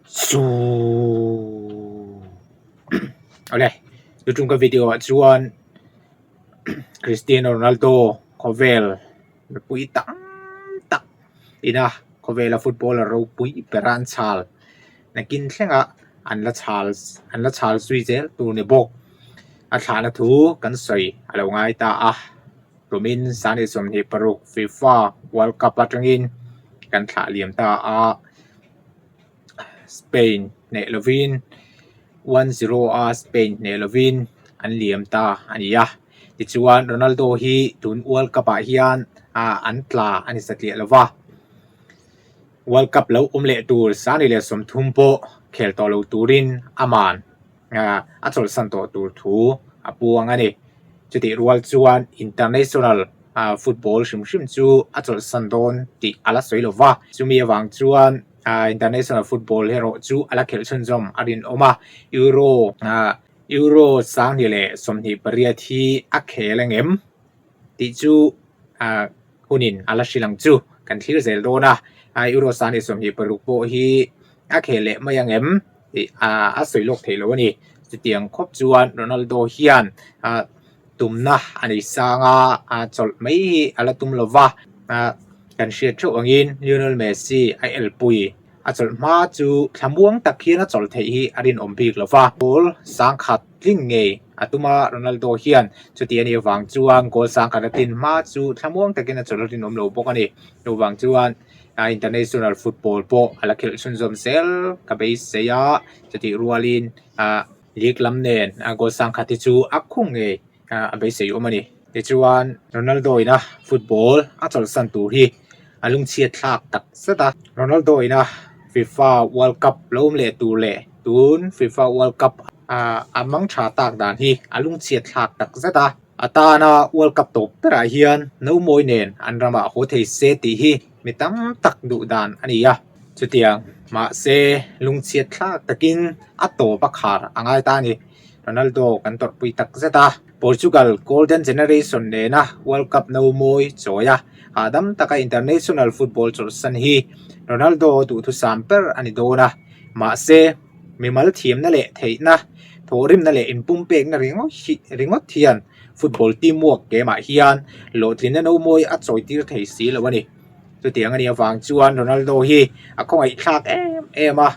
Chu awle tutum ka video ah chuan Cristiano Ronaldo khawvel mipui tam tak ina khawvela footballer ropui ber a an chhal nakin thlengah an la chhal an la chhal zui zel tur ni bawk a thlahna thu kan sawi a lo ngai ta a. Tumin 26 FIFA World Cup atangin kan thlah liam ta a, Spain hneh lovin 1-0 a Spain hneh lovin an liam ta a ni a. Tichuan Ronaldo hi tun World Cup ah hian an tla a ni satliah lova, World Cup lo awm leh tur 30 pawh khel tawh lo turin aman a chawlhsan tawh tur thu a puang a ni. Chutih rual chuan international football hrim hrim chu a chawlhsan dawn tih a la sawi lo va. Chumi avang chuan international football erawh chu a la khelh chhunzawm a rinawm a. Euro Euro 2028 hi a khel angem tih chu hunin a la hrilh ang chu kan thlir zel dawn a. Euro 2026 pawh hi a khel leh mai angem tih a sawi lawk theih loh a ni. Chutiang khawp chuan Ronaldo hian tumna a nei sang a, chawlh mai hi a la tum lo va. Kan hriat theuh angin Lionel Messi a elpui a chawlh hma chu thlamuang tak hian a chawlh theih hi a rinawm bik lo va. Goal sangkhat tling ngei a tum a, Ronaldo hian chuti a nih avang chuan goal sangkhat a tlin hma chu thlamuang takin a chawlh a rinawm lo bawk a ni. Chuvang chuan international football pawh a la khelh chhunzawm zel ka beisei a, chutih rualin ah league lam nen a goal sangkhat hi chu a khung ngei a beisei awm a ni. Tichuan Ronaldo ina football a chawlhsan tur hi a lungchhiat thlak tak zet a, Ronaldo ina FIFA World Cup lo awm leh tur leh tun FIFA World Cup a mang tha tak dan hi a lungchhiat thlak tak zet a. A tana World Cup tawp berah hian nomawi nen an ramah haw thei se tih hi mi tam tak duh dan a ni a. Chutiang, mahse lungchhiat thlak takin a tawp a khar a ngai ta a ni. Ronaldo kan tawrhpui tak zet a. Portugal Golden Generation nena World Cup nomawi chawi a, hahdam taka international football chawlhsan hi Ronaldo duhthusam ber a ni dawn a. Mahse, Mimal thiamna leh theihna, thawhrimna leh inpumpekna ringawt hian football team work kemah hian hlawhtlinna nomawi a chawitir thei si lo a ni. Chutiang a nih avang chuan Ronaldo hi a khawngaihthlak em em a,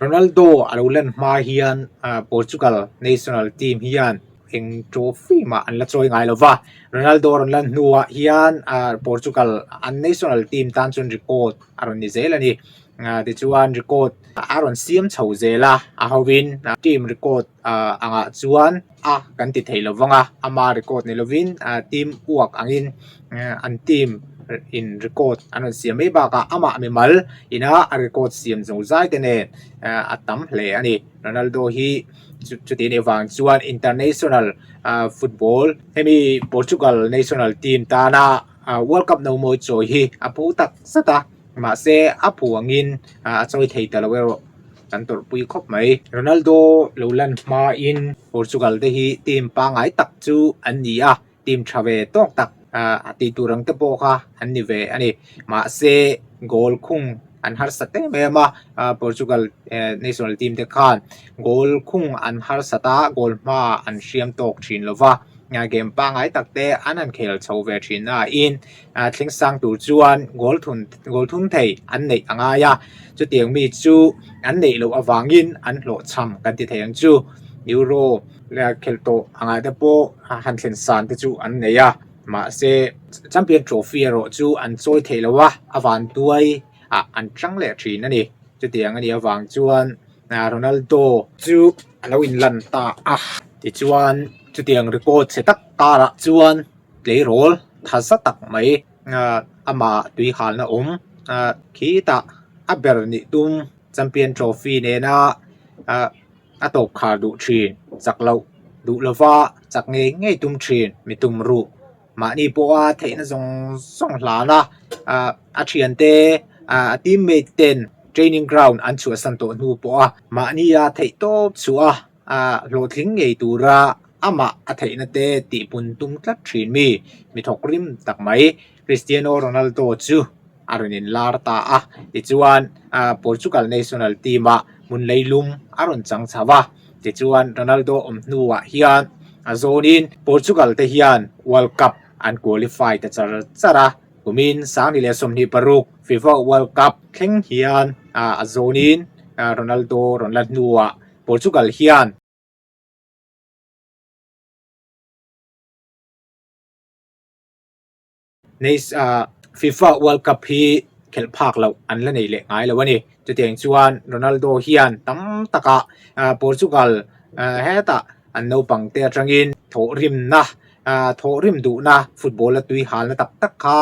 Ronaldo a lo lan hma hian Portugal national team hian eng trophy mah an la chawi ngai lo va, Ronaldo a rawn lan hnuah hian Portugal an national team tan chuan record a rawn ni zel a ni. Tichuan record a rawn siam chho zel a, a hovin team record angah chuan a kan ti thei lovang a, ama record ni lovin team uak angin an team in record an rawn siam mai bakah amah mimal ina a record siam zo zai te nen a tam hle a ni. Ronaldo hi chuti nih avang chuan international football hemi Portugal national team tana World Cup nomawi chawi hi a phu tak zet a. Mahse a phuangin a chawi thei ta lo erawh kan tawrhpui khawp mai. Ronaldo lo lan hmain Portugal te hi team pangngai tak chu an ni a, team tha ve tawk tak a tih tur ang te pawh kha an ni ve a ni. Mahse goal khung an harsat em em a, Portugal national team te khan goal khung an harsat a, goal hma an hriam tawk thin lo va, game pangngai tak te an han khel chho ve thin nain thleng sang tur chuan goal thun goal thun thei an neih a ngai a, chutiang mi chu an neih loh avangin an hlawhchham kan ti thei ang chu. Euro khelh tawh angah te pawh han thlen san te chu an nei a, mahse Champion Trophy erawh chu an chawi theih loh a, a vantuai ah an tang leh thin a ni. Chutiang a nih avang chuan Ronaldo chu a lo inlan ta a, tichuan chutiang record chhe tak karah chuan tleirawl tha za tak mai amah tui halna awm khitah a ber nih tum champion trophy nena a tawp khar duh thin chak loh duh lova chak ngei ngei tum thin mi tum ruh mahni pawha theihna zawng zawng hlan a a thiante a teammate ten training ground an chhuahsan tawh hnu pawha mahnia theih tawp chhuah a. A hlawhtling ngei tura amah a theihna te tihpun tum tlat thin mi, mi thawk rim tak mai Cristiano Ronaldo chu a rawn inlar ta a. Tichuan Portugal national team ah hmun leilum a rawn chang chho a. Tichuan Ronaldo awm hnuah hian a zawnin Portugal te hian World Cup an qualify ta char char a. Kumin 2026 FIFA World Cup thleng hian a zawnin Ronaldo rawn la hnuah Portugal hian FIFA World Cup hi khelh phak loh an la nei leh ngai lo a ni. Chutiang chuan Ronaldo hian tam takah Portugal hetah an naupang te atangin thawhrimna thawhrim duhna football a tui halna tak tak kha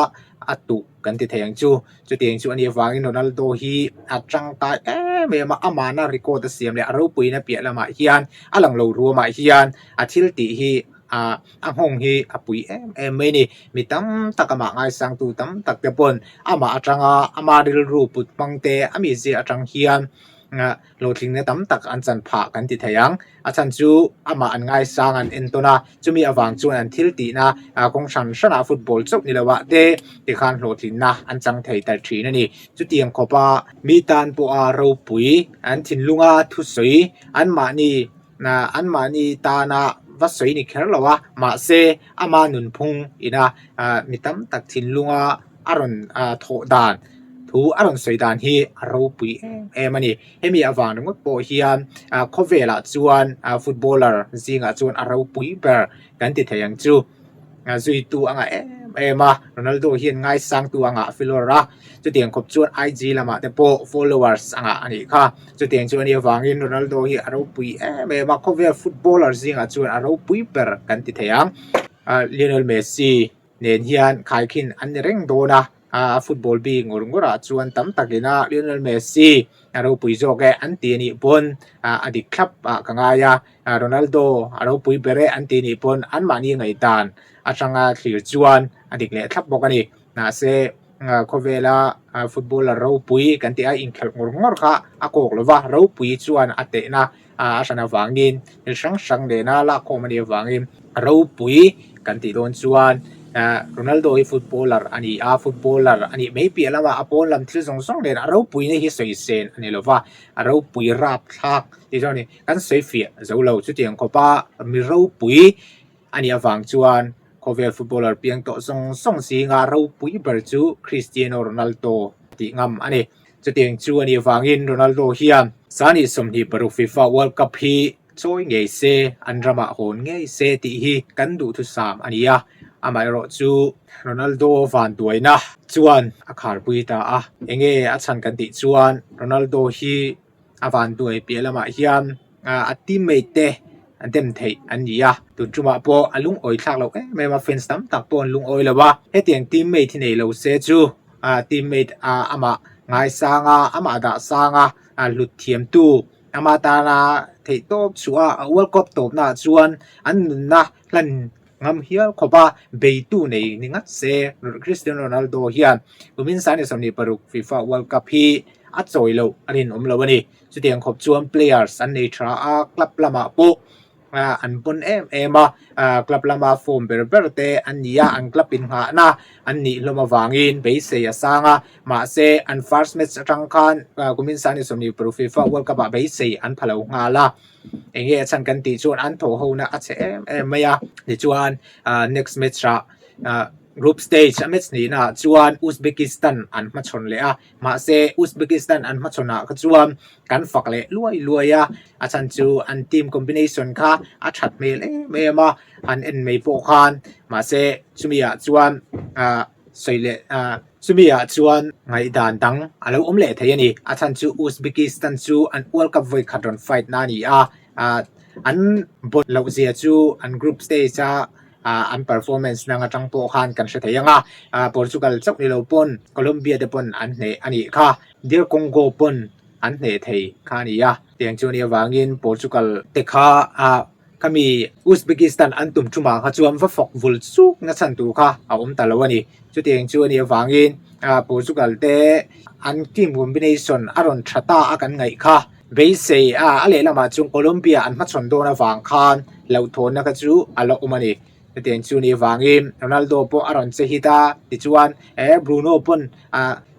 a tuh kan ti thei ang chu. Chutiang chu a nih avangin Ronaldo hi a tangkai em em a, amahna record a siam leh a ropuina piah lamah hian a lang lo ruamah hian a thil tih hi ah a nghawng hi a pui em em mai a ni. Mi tam tak amah ngaisangtu tam tak te pawn amah atanga ama rilru put hmang te a mizia atang hian ah hlawhtlingna tam tak an chan phah kan ti thei ang. A chhan chu amah an ngaisang an en tawn a, chumi avang chuan an thil tihna ah kawng hran hranah football chauh ni loah te tikhan hlawhtlinna an chang thei ta thin a ni. Chutiang khawpa mi tan pawha ropui an thinlunga thusawi anmahni anmahni tana va sawi ni kher lo a, mahse ama nunphung ina mi tam tak thinlunga a rawn thawh dan thu a rawn sawi dan hi a ropui em em a ni. Hemi avang ringawt pawh hian khawvelah chuan footballer zingah chuan a ropui ber kan ti thei ang chu. Zuitu a ngah em em a, Ronaldo hian ngaisangtu a ngah filawr a, chutiang khawp chuan IG lamah te pawh followers a ngah a nih kha. Chutiang chu a nih avangin Ronaldo hi a ropui em em a, khawvel footballer zingah chuan a ropui ber kan ti thei ang. Lionel Messi nen hian khaikhin an ni reng dawn a, a football bik ngawr ngawrah chuan tam takin a Lionel Messi a ropui zawk e an ti a nih pawn a dik thlap ah ka ngai a. Ronaldo a ropui ber e an ti nih pawn anmahni ngaihdan atanga thlir chuan a dik leh thlap bawk a ni. Mahse khawvela footballer ropui kan tih a inkhelh ngawr ngawr kha a kawk lo va, ropui chuan a tehna a hran avangin thil hrang hrang nena lakkhawm a nih avangin ropui kan tih dawn chuan Ronaldo hi footballer a ni a, footballer a nih mai piah lamah a pawn lam thil zawng zawng nen a ropuina hi sawi sen a ni lo va, a ropui rapthlak tih zawng a ni. Kan sawi fiah zo lo chutiang khawpa mi ropui a nih avang chuan khawvel footballer piang tawh zawng zawng zinga ropui ber chu Cristiano Ronaldo tih ngam a ni. Chutiang chu a nih avangin Ronaldo hian Sani 26 FIFA World Cup hi chawi ngei se, an ramah hawn ngei se tih hi kan duhthusam a ni a. Amaherawh chu Ronaldo vanduaina chuan a kharpui ta a. Enge a chhan kan tih chuan Ronaldo hi a vanduai piah lamah hian a teammate te a dem theih an ni a, tun tumah pawh a lungawi thlak loh em em a, fans tam tak pawh an lungawi lo a, hetiang teammate hi nei lo se chu teammate amah ngaisang a, amah dah sang a, a hlut thiam tu ama tana theih tawp chhuah a World Cup tawpnaah chuan an nunna hlan ngam hial khawp a, beitu nei ni ngat se Cristiano Ronaldo hian kumin 26 FIFA World Cup hi a chawi loh a rinawm lo a ni. Chutiang khawp chuan players an nei tha a, club lamah pawh an pawn em em a, club lama form ber ber te an ni a, an club innghahna an nih hlawm avangin beisei a sang a, mahse an first match atang khan kumin 26 FIFA World Cup ah beisei an pha lo nghal a. Eng nge a chhan kan tih chuan an thawh hona a chhe em em mai a, tichuan next match ah group stage a match nihna ah chuan Uzbekistan an hmachhawn leh a, mahse Uzbekistan an hmachhawn ah kha chuan kan fak leh luai luai a, a chhan chu an team combination kha a that hmel em em a, an en mai pawh khan mahse chumi ah chuan ah sawi leh ah. Chumi ah chuan ngaihdan dang a lo awm leh thei a ni. A chhan chu Uzbekistan chu an World Cup vawi khat rawn fight na a ni a, an bawt loh zia chu an group stage a an performance nang atang pawh khan kan hre thei ang a, Portugal chauh ni lo pawn Colombia te pawn an hneh a nih kha, DR Congo pawn an hneh thei kha a ni a, tiang chu a nih avangin Portugal te kha Khami Uzbekistan an tum ṭumah kha chuan va fawk vul chuk na chhan tur kha a awm ta lo a ni. Chutiang chu a nih avangin Portugal te an team combination a rawn ṭha ta a kan ngaih kha. Beisei a a lehlamah chuan Colombia an hmachhawn dawn avang khan hlauhthawnna kha chu a la awm a ni. Chutiang chu a nih avangin Ronaldo pawh a rawn che hit a, tichuan Bruno pawn.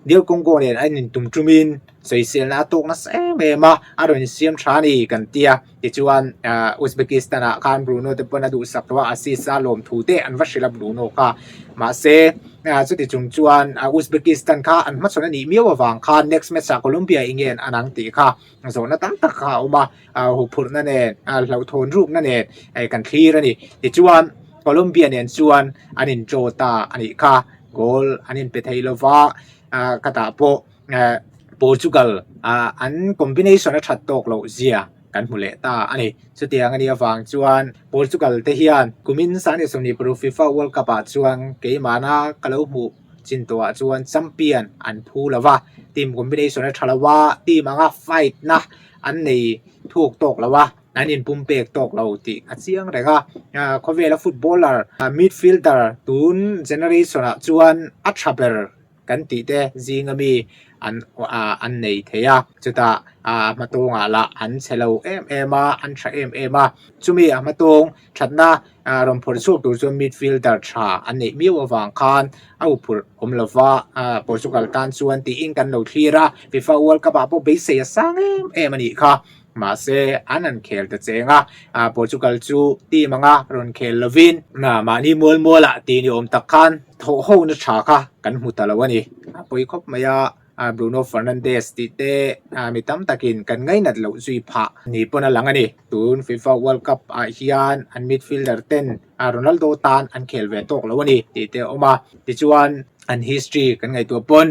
DR Congo nen a intum tumin sawiselna a tawk nasa em em a, a rawn insiam tha a ni kan ti a. Tichuan Uzbekistan ah khan Bruno te pawn a duhsak tawh a, assist a lawmthu te an va hrilh a Bruno kha. Mahse chuti chung chuan Uzbekistan kha an hmachhawn a nih miau avang khan next match ah Colombia i ngen an ang tih kha zawhna tam tak kha a awm a, huphurhna nen hlauhthawn rukna nen kan thlir a ni. Tichuan Colombia nen chuan an in draw ta a nih kha, goal an inpe thei lova khatah pawh Portugal an combination a that tawk loh zia kan hmu leh ta a ni. Chutiang a nih avang chuan Portugal te hian kumin 2026 FIFA World Cup ah chuan keimahna ka lo hmuh chin tawhah chuan champion an phu lo va, team combination a tha lo a, team anga fight na an nei thuk tawk lo a, an inpumpek tawk lo tih a chiang reng a. Khawvela footballer midfielder tun generation ah chuan a tha ber kan tih te zinga mi an an nei thei a, chutah a hmatawngah lah an chhe lo em em a, an tha em em a, chumi a hmatawng thatna rawn phawrh chhuak tur chuan midfielder tha an neih miau avang khan a huphurh awm lo va, Portugal tan chuan tiin kan lo thlir a, FIFA World Cup ah pawh beisei a sang em em a nih kha. Mahse, an an khel ta cheng a, Portugal chu team anga rawn khel lovin mahni mual mualah tih ni awm tak khan thawh hona tha kha kan hmu ta lo a ni. A pawi khawp mai a, Bruno Fernandes tih te mi tam takin kan ngainat loh zui phah ni pawn a lang a ni. Tun FIFA World Cup ah hian an midfielder ten Ronaldo tan an khel ve tawk lo a ni tih te a awm a. Tichuan, an history kan ngaihtuah pawn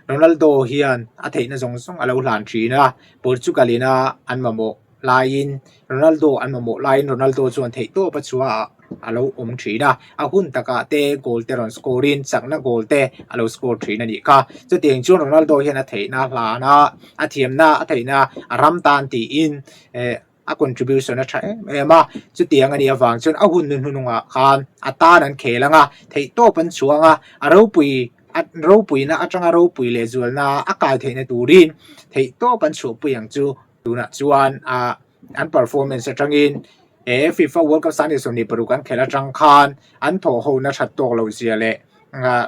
Ronaldo hian a theihna zawng zawng a lo hlan thin a. Portugal ina an mamawh laiin Ronaldo an mamawh laiin Ronaldo chuan theihtawp a chhuah a lo awm thin a, a hun takah te goal te rawn score in chakna goal te a lo score thin a nih kha. Chutiang chuan Ronaldo hian a theihna hlan a, a thiamna a theihna a ram tan tiin eh a contribution a tha em em a, chutiang a nih avang chuan a hun hnuhnungah khan a tan an khel ang a, theihtawp an chhuang a, a ropui A ropuina atanga ropui leh zualna a kai theihna turin theihtawp an chhuahpui ang chu. Tunah chuan a an performance atangin he FIFA World Cup 2026 an khelh atang khan an thawhhona that tawk loh zia leh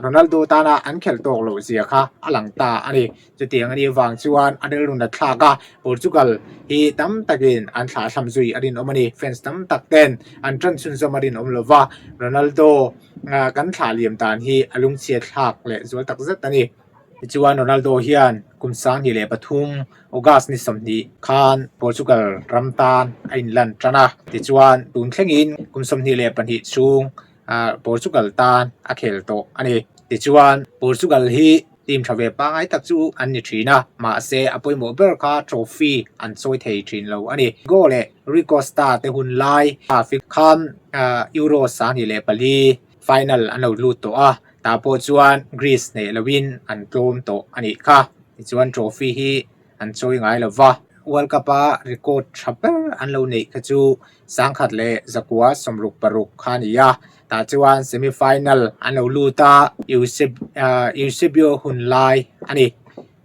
Ronaldo tana an khelh tawk loh zia kha a lang ta a ni. Chutiang a nih avang chuan a rilru nat thlak a, Portugal hi tam takin an thlahthlam zui a rinawm a ni. Fans tam tak ten an tan chhunzawm a rinawm lova, Ronaldo kan thlah liam dan hi a lungchhiat thlak leh zual tak zet a ni. Tichuan Ronaldo hian kum 2003 August ni 20 khan Portugal ram tan a inlan tan a, tichuan tun thlengin kum 22 chhung Portugal tan a khel tawh a ni. Tichuan Portugal hi Team tha ve pangngai tak chu an ni thin a, mahse a pawimawh ber kha trophy an chawi thei thin lo a ni. Go leh Rui Costa te hun lai khan Euro 2004 final an lo lut tawh a, tah pawh chuan Greece hneh loin an tlawm tawh a nih kha. Tichuan trophy hi an chawi ngai lo va. World Cup a record tha ber an lo neih kha chu 1966 kha a ni a, tah chuan semi final an lo lut a, Eusebio hun lai a ni.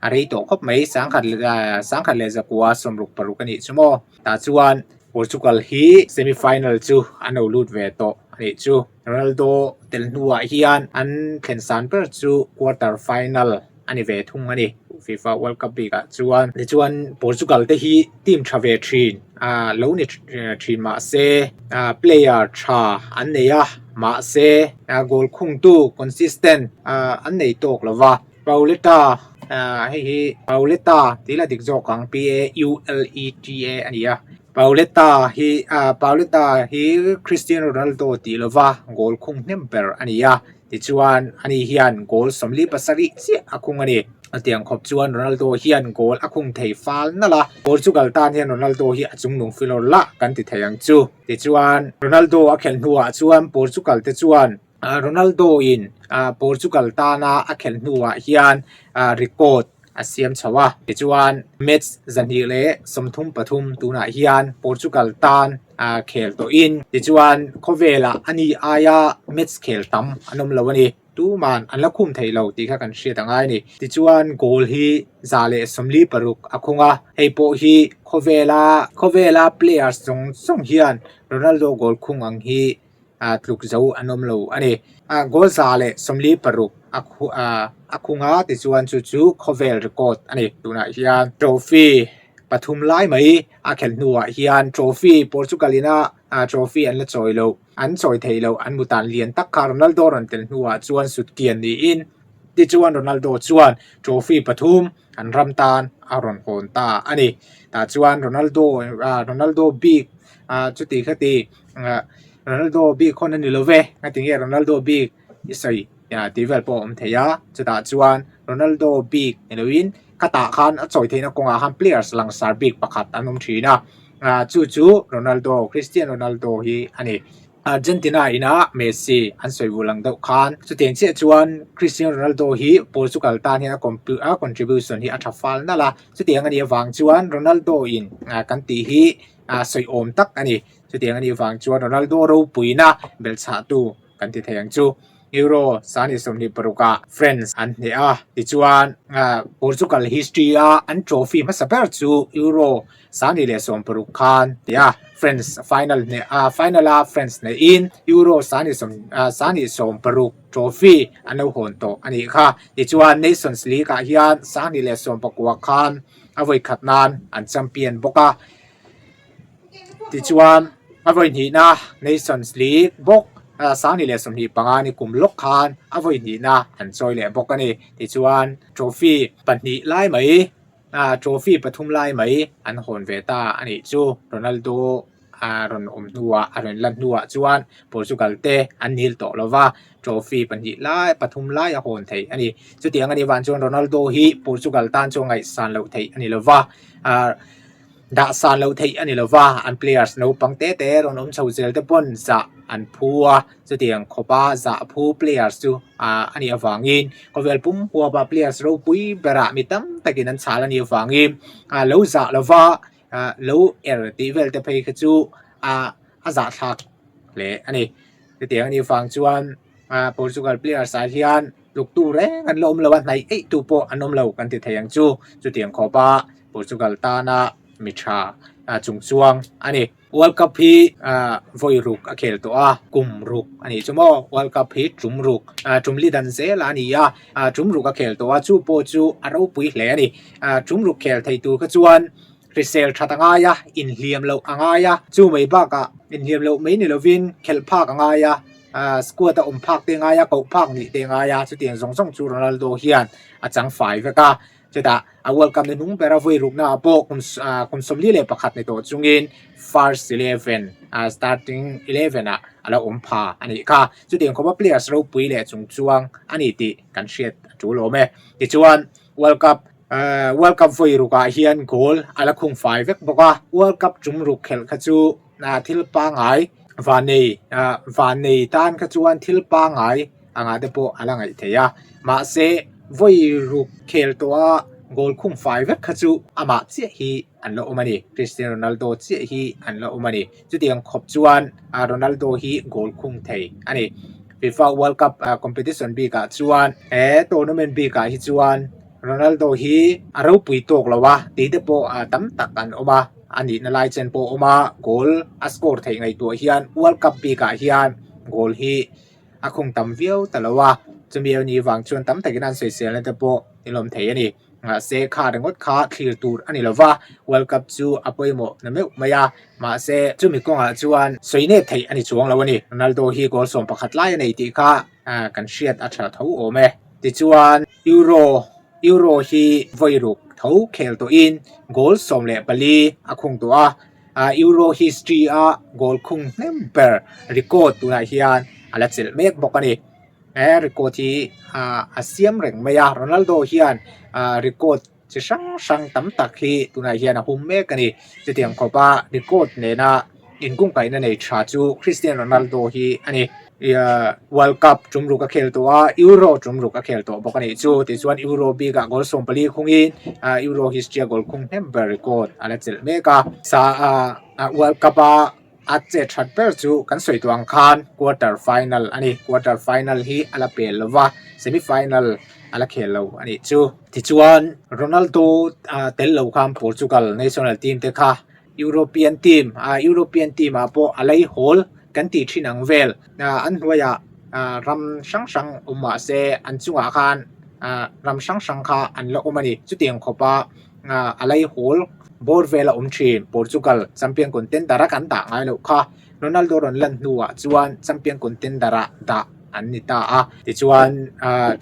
A rei tawh khawp mai, 1966 a nih chu maw. Tah chuan Portugal hi semi final chu an lo lut ve tawh a nih chu. Ronaldo tel hnuah hian an thlen san ber chu quarter final a ni ve thung a ni. FIFA World Cup bikah chuan tichuan Portugal te hi team tha ve thin a lo ni thin mahse player tha an nei a mahse goal khungtu consistent an nei tawk lo va. Pauleta hei hi Pauleta tih la dik zawk ang P A U L E T A a ni a. Pauleta hi Pauleta hi Cristiano Ronaldo tih lova goal khung hnem ber a ni a. Tichuan, ani hian goal 47 chiah a khung a ni. A tiang khawp chuan Ronaldo hian goal a khung thei fal nalh a, Portugal tan hian Ronaldo hi a chungnung filawr lah kan ti thei ang chu. Tichuan, Ronaldo a khelh hnuah chuan Portugal te chuan Ronaldo in Portugal tana a khelh hnuah hian record a siam chho a. Tichuan, match 233 tunah hian Portugal tan khel tawhin tichuan khawvelah a ni aia match khel tam an awm lo a ni. Tuman an la khum thei lo tih kha kan hriat a ngai a ni. Tichuan goal hi 146 a khung a, hei pawh hi khawvela khawvela players zawng zawng hian Ronaldo goal khung ang hi. tluk zo an awm lo a ni. Goal 146 a khung a tichuan chu chu khawvel record a ni. Tunah hian trophy pathum lai mai a khelh hnuah hian trophy Portugal ina trophy an la chawi loh an chawi theih loh an mutan lian tak kha Ronaldo rawn tel hnuah chuan sut kian niin tichuan Ronaldo chuan trophy pathum an ram tan a rawn hawn ta a ni. Tah chuan Ronaldo Ronaldo bik chuti khati Ronaldo bik hawn a ni lo ve ngatinge Ronaldo bik i sawi tih vel pawh a awm thei a chutah chuan Ronaldo bik ni loin khatah khan a chawi theihna kawngah khan players langsar bik pakhat an awm thin a chu chu Ronaldo Cristiano Ronaldo hi a ni. Argentina ina Messi an sawi vul ang deuh khan chutiang chiah chuan Cristiano Ronaldo hi Portugal tan hian a contribution hi a tha fal nalh a chutiang a nih avang chuan Ronaldo in kan tih hi sawi awm tak a ni chutiang a nih avang chuan Ronaldo ropuina belhchhahtu kan ti thei ang chu. Euro 2026 ah France an hneh a, tichuan Portugal history a an trophy hmasa ber chu Euro 2016 khan ti a, France final hneh a, final a France hnehin Euro 2016 trophy an lo hawn tawh a nih kha. Tichuan Nations League ah hian 2019 khan a vawi khat nan an champion bawk a. Tichuan, a vawi hnihna Nations League bawk 2025 ni kum lawk khan a vawi hnihna an chawi leh bawk a ni. Tichuan, trophy pahnih lai mai, trophy pathum lai mai an hawn ve ta a nih chu. Ronaldo a rawn awm hnuah, a rawn lan hnuah chuan Portugal te an nil tawh lo va, trophy pahnih lai, pathum lai a hawn thei a ni. Chutiang a nih vang chuan Ronaldo hi Portugal tan chuan ngaihsan loh theih a ni lo va. Dah san loh theih a ni lo va, an players naupang te te rawn awm chho zel te pawn zah an phu a, chutiang khawpa zah phu players chu a nih avangin khawvel pum huapa players ropui berah mi tam takin an chhal a nih avangin lo zah lo va, lo er tih vel te phei kha chu a zahthlak hle a ni. Chutiang a nih avang chuan Portugal players ah hian tluktu reng an la awm lo a, hnaih eih tu pawh an awm lo kan ti thei ang chu. Chutiang khawpa Portugal tana mi tha chungchuang a ni. World Cup hi vawi ruk a khel tawh a, kum ruk a nih chu maw. World Cup hi tum ruk, tum li dan zel a ni a, tum ruk a khel tawh a, chu pawh chu a ropui hle a ni. Tum ruk khel thei tur kha chuan hrisel that a ngai a, inhliam loh a ngai a, chu mai bakah inhliam loh mai ni lovin khelh phak a ngai a, squad a awm phak te ngai a, koh phak nih te ngai a, chutiang zawng zawng chu Ronaldo hian a chang fai vek a. Chutah a World Cup ni hnung bera vawi rukna ah pawh kum kum 41 ni tawh chungin first eleven starting eleven ah a lo awm pha a nih kha. Chutiang khawpa players ropui leh chungchuang a ni tih kan hriat a tul awm e. Tichuan World Cup World Cup vawi rukah hian goal a la khung fai vek bawk a. World Cup tum ruk khelh kha chu thil pangai vannei vannei tan kha chuan thil pangai angah te pawh a la ngaih theih a. Mahse vawi ruk khel tawha goal khung fai vek kha chu amah chiah hi an la awm a ni. Cristiano Ronaldo chiah hi an la awm a ni. Chutiang khawp chuan Ronaldo hi goal khung thei a ni. FIFA World Cup competition bikah chuan he tournament bikah hi chuan Ronaldo hi a ropui tawk lo a tih te pawh tam tak an awm a, a nihna lai chen pawh a awm a, goal a score theih ngaihtuah hian World Cup bikah hian goal hi a khung tam viau ta lo a, chumi a nih vang chuan tam takin an sawiselna te pawh i lawm thei a ni. Mahse kha ringawt kha thlir tur a ni lo va, World Cup chu a pawimawh na meuh mai a, mahse chumi kawngah chuan sawi nep theih a ni chuang lo a ni. Ronaldo hi goal 11 lai a nei tih kha kan hriat a tha tho awm e. Tichuan Euro Euro hi vawi ruk tho khel tawhin goal 14 a khung tawh a, Euro history a goal khung hnem ber record tunah hian a la chelh mek bawk a ni. He record hi a siam reng mai a, Ronaldo hian record chi hrang hrang tam tak hi tunah hian a hum mek a ni. Chutiang khawpa record nena inkungkaihna nei tha chu Cristiano Ronaldo hi a ni. World Cup tum ruk a khel tawh a, Euro tum ruk a khel tawh bawk a nih chu. Tichuan Euro bikah goal 14 khungin Euro history a goal khung hnem ber record a la chelh mek a. World Cup a A che that ber chu kan sawi tawh ang khan quarter final a ni. Quarter final hi a la pel lo va, semi final a la khel lo a nih chu. Tichuan Ronaldo tel lo khan Portugal national team te kha European team, European team ah pawh a lei hawl kan tih thin ang vel an hnuaiah ram hrang hrang awm mah se an chungah khan ram hrang hrang kha an la awm a ni. Chutiang khawpa a laihawl bawr vel a awm thin Portugal champion contender a kan dah ngai loh kha Ronaldo rawn lan hnuah chuan champion contender ah dah an ni ta a. Tichuan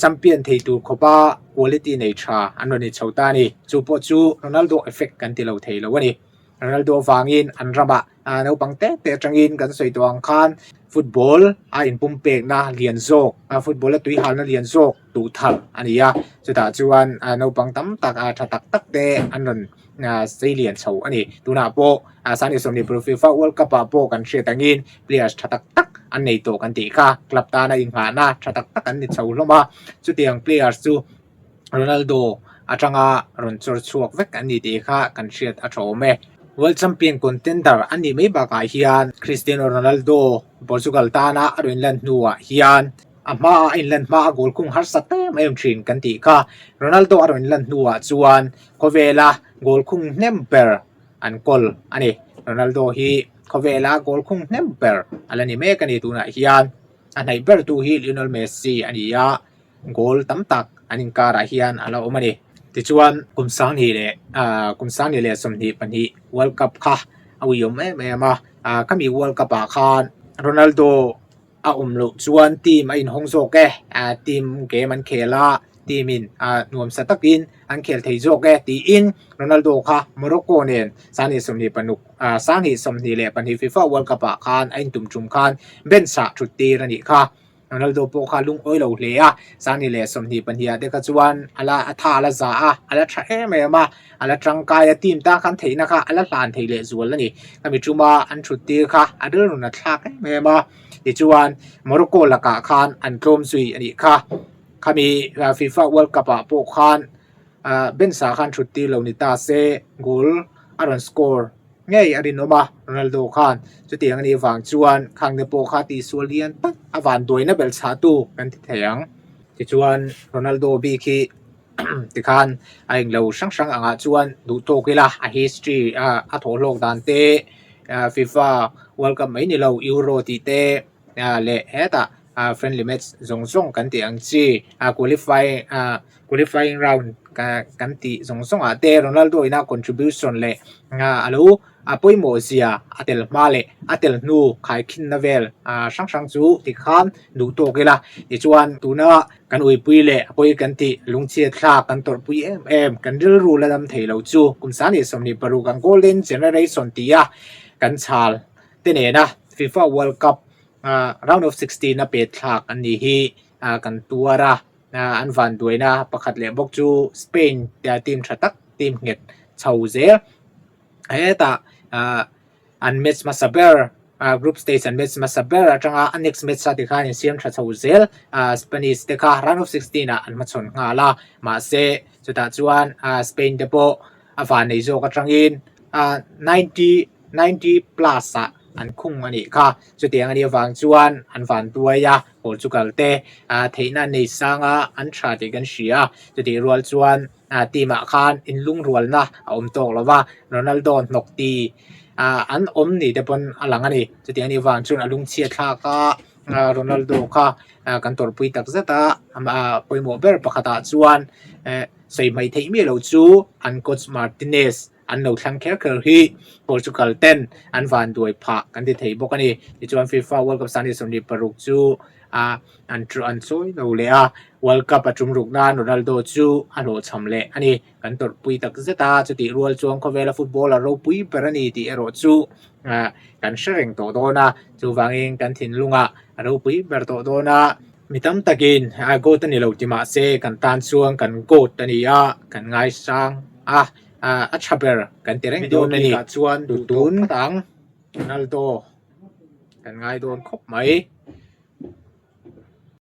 champion thei tur khawpa quality nei tha an rawn ni chho ta a ni. Chu pawh chu Ronaldo effect kan ti lo thei lo a ni. Ronaldo vangin an ramah naupang te te atangin kan sawi tawh ang khan football a inpumpekna lian zawk football a tuihalna lian zawk duh thar a ni a. Chutah chuan naupang tam tak tha tak tak te an rawn sei lian chho a ni. Tunah pawh 2025 FIFA World Cup ah pawh kan hriat angin players tha tak tak an nei tawh kan tih kha. Club tana inghahna tha tak tak an ni chho hlawm a. Chutiang players chu Ronaldo atanga rawn chawr chhuak vek an ni tih kha kan hriat a tha awm e. World Champion contender a nih mai bakah hian Cristiano Ronaldo Portugal tana a rawn lan hnuah hian a hmaa a inlan hmaa a goal khung harsa em em thin kan tih kha. Ronaldo a rawn lan hnuah chuan khawvela goal khung hnem ber an kawl a ni. Ronaldo hi khawvela goal khung hnem ber a la ni mek a ni tunah hian a hnaih bertu hi Lionel Messi a ni a. Goal tam tak an inkarah hian a la awm a ni. Tichuan kum sanghnih leh ah kum sanghnih leh 22 World Cup kha a uiawm em em a, ah khami World Cup ah khan Ronaldo a awm loh chuan team a inhawng zawk e, ah team game an khel a, team in ah nuamsa takin an khel thei zawk e tiin Ronaldo kha Morocco nen 2026 ah 2022 FIFA World Cup ah khan a intum tum khan bench ah thut tir a nih kha. Ronaldo pawh kha lungawi lo hle a, 2022 ah te kha chuan a la a tha a la za a, a la tha em em a, a la tangkai a, team tan khan theihna kha a la hlan thei leh zual a ni. Khami tuma an thut tir kha a rilrun a thlak em em a, tichuan Morocco lakah khan an tlawm zui a nih kha. Khami FIFA World Cup ah pawh khan bench ah khan thut tir lo ni ta se goal a rawn score ngei a rinawm a, Ronaldo khan chutiang a nih vang chuan khang te pawh kha tihsual lian tak a vanduaina belh chhahtu kan ti thei ang. Tichuan Ronaldo bik hi tikhan a englo hrang hrang angah chuan duh tawk ila a history a thawhhlawk dan te FIFA World Cup mai ni lo Euro tih te leh hetah friendly match zawng zawng kan tih ang chi qualify qualifying round kan tih zawng zawng ah te Ronaldo ina contribution leh a lo a pawimawh zia a tel hma leh a tel hnu khaikhinna vel hrang hrang chu tikhan duh tawk ila tichuan tuna kan uipui leh a pawi kan tih lungchhiat thlak kan tawrhpui em em kan rilru la dam thei lo chu kum 2026 ang golden generation tia kan chhal te nena FIFA World Cup round of 16 a pet thlak an ni hi kan tuar a. An vanduaina pakhat leh bawk chu Spain team tha tak team nghet chho zel hetah an match hmasa ber group stage an match hmasa ber atanga a next match a tikhan insiam tha chho zel Spanish te kha round of 16 ah an hmachhawn nghal a mahse chutah chuan Spain te pawh a vannei zawk atangin 90 90 plus ah an khung a nih kha. Chutiang a nih avang chuan an van tuai a, Portugal te theihna an nei sang a, an tha tih kan hria a. Chutih rual chuan team ah khan inlungrualna a awm tawk lo va, Ronaldo hnawk ti an awm ni te pawn a lang a ni. Chutiang a nih avang chuan a lungchhiat thlak a, Ronaldo kha kan tawrhpui tak zet a, pawimawh ber pakhatah chuan sawi hmaih theih miah lo chu an coach Martinez an lo thlang kher kher hi Portugal ten an vanduai phah kan ti thei bawk a ni. Tichuan FIFA World Cup 2026 chu a an an chawi lo leh a, World Cup a tum ruk nan Ronaldo chu a hlawhchham leh a ni. Kan tawrhpui tak zet a, chutih rual chuan khawvela footballer ropui ber a ni tih erawh chu kan hre reng tawh dawn a, chuvangin kan thinlungah a ropui ber tawh dawn a. Mi tam takin GOAT a ni lo ti mahse kan tan chuan kan GOAT a ni a, kan ngaisang a. a tha ber kan ti reng dawn a ni chuan duh tun ang Ronaldo kan ngai dawn khawp mai.